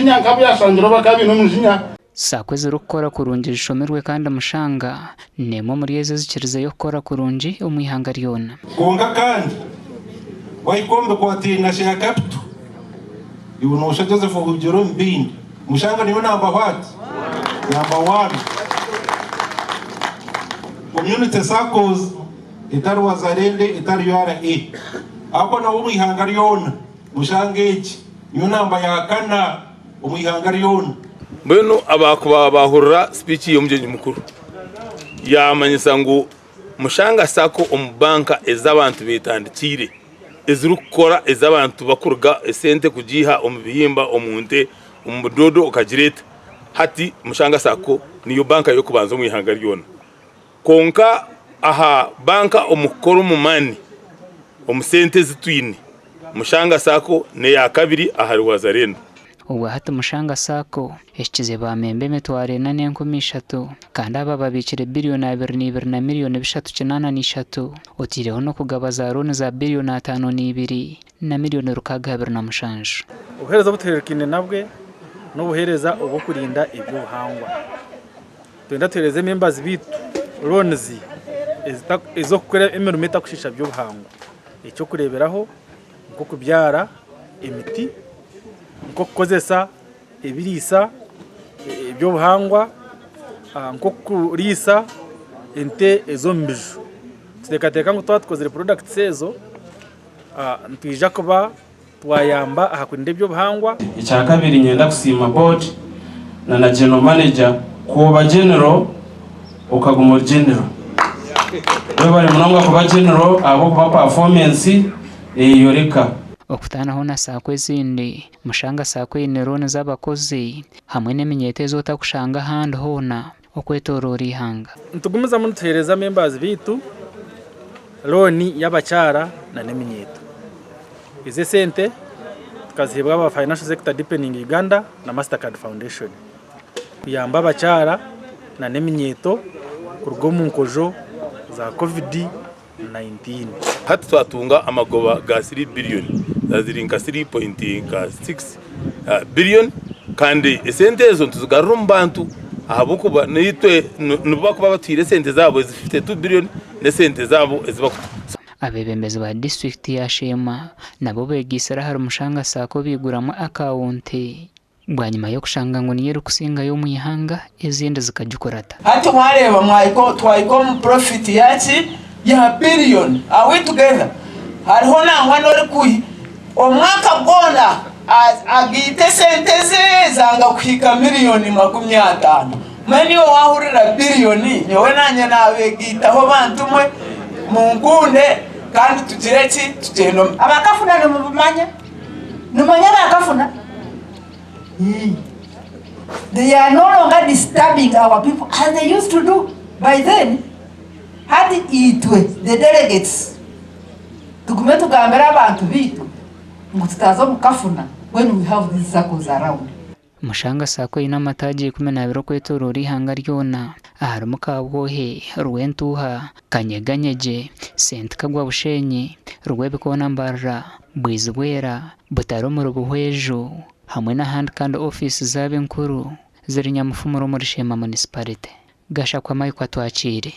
omujinya nk'abu yaashangire bakaba baine omujinya. Sacco ezirikukora kurungi zishomirwe kandi Mushanga n'emwe omuri ezo ezikirizeyo kukora kurungi omu ihanga ryona. Kwonka kandi wahika omu bikwatiraine na share capital, iwe noosha Joseph ohugiire omu bindi. Mushanga niyo number what? Number one. Community Saccos etari Wazalendo etari URA. Ahabw'okuba nawe omu ihanga ryona mushanga egi niyo namba ya kana omu ihanga ryona. Mbwenu abakuba baahurira sipiiki y'omugyenyi mukuru yaamanyisa ngu Mushanga Sacco omu banka ezi abantu beetandikiire ezirikukora ezi abantu bakuruga esente kugiiha omu bihimba, omu nte, omu budoodo okagireeta. Hati Mushanga Sacco niyo banka y'okubanza omu ihanga ryona. Kwonka aha banka omu kukora omu maani omu sente ezi twine, Mushanga Sacco n'eya kabiri ahari Wazalendo. Obwa hati Mushanga Sacco ehikize ba memba 4,300 kandi aba babiikire biriyoni 22 na miriyoni 383 oteireho n'okugaba za looni za biriyoni 52 na miriyoni 627. Obuheereza obu tuhererukaine nabwe n'obuheereza obw'okurinda eby'obuhangwa. Nitwenda tuheereze members baitu loans ez'okukora emirimo etakushiisha by'obuhangwa. Eky'okureeberaho nk'okubyara emiti, nk'okukozesa ebiriisa eby'obuhangwa, nk'okuriisa ente ez'omu biju. Nituteekateeka ngu twaba tukozire products ezo, nitwija kuba twayamba aha kurinda eby'obuhangwa. Ekyakabiri niinyenda kusiima board na na general manager ku oba general okaguma ori general. Webare munonga kuba general ahabw'okuba performance neeyoreka. Okutaanaho na Sacco ezindi, Mushanga Sacco eine looni z'abakozi hamwe n'eminyeeto ezi otakushanga ahandi hoona okwetoroora eihanga. Nitugumizamu nituheereza members baitu looni y'abakyara na n'eminyeeto. Ezi esente tukaziheebwa aba Financial Sector Deepening Uganda na Mastercard Foundation kuyamba abakyara na n'eminyeeto kuruga omu nkojo za Covid 19. Hati twatunga amagoba ga 3 billion ziri nka 3.6 billion kandi esente ezo nituzigarura omu bantu ahabw'okuba naitwe nibo barikuba batuhaire esente zaabo ezi 52 billion n'esente zaabo ezi barikutuha. Abeebembezi ba disiturikiti ya Sheema nabo beegaitsire ahari Mushanga Sacco baiguramu akawunti bwanyima y'okushanga ngu niyo erikusingayo omu ihanga ezindi zikagikurata. Hati mwareeba mwahika twahika omu profit yaki ya billion are we together hariho nangwa n'orikuhi omwaka gwona agaita esente ze zanga kuhika miriyoni 50 mbwenu iwe wahurira billion nyowe nanye nabegaitaho bantu mwe munkunde kandi tugire ki tugyende omu. Abakafuna nimubimanya? Nimumanya abakafuna? They are no longer disturbing our people as they used to do by then. Hati itwe the delegates tugume tugambire abantu baitu ngu tutaza omu kafuna when we have these circles around. Mushanga Sacco eine amataagi 12 okwetoroora eihanga ryona aharimu Kabwohe, Rwentuuha, Kanyeganyegye, Sentikagwa Bushenyi, Rwebikoona Mbarara, Bwizibwera, Butare omuri Buhweju hamwe n'ahandi kandi ofiisi zaabo enkuru ziri Nyamufumuro omuri Sheema Municipality. Gashakwa Mike Atwakiire.